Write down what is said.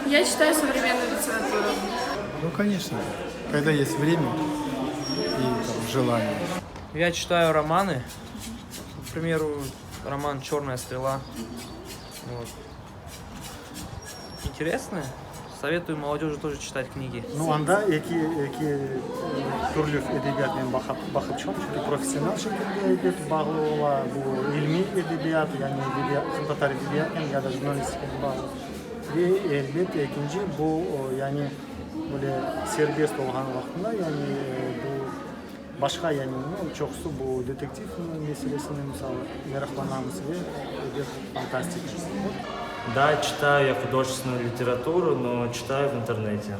Я читаю современную литературу. Ну, конечно, когда есть время и там желание. Я читаю романы. К примеру, роман «Черная стрела». Вот. Интересно. Советую молодежи тоже читать книги. Ну, anda eki türlü edebiyat men baqıp çıqam, çünki professional şekilde elbet bağlı ola, bu ilmiy edebiyat, yani edebiyat, qırımtatar edebiyatnen ya da jurnalistikanen bağlı. Ve elbet ekinci bu, yani böyle serbest olğan vaqtında, yani bu başqa, yani, nu, çoqusı bu detektiv meselesine, misal, meraqlanamız ve elbet fantastika. Да, читаю я художественную литературу, но читаю в интернете.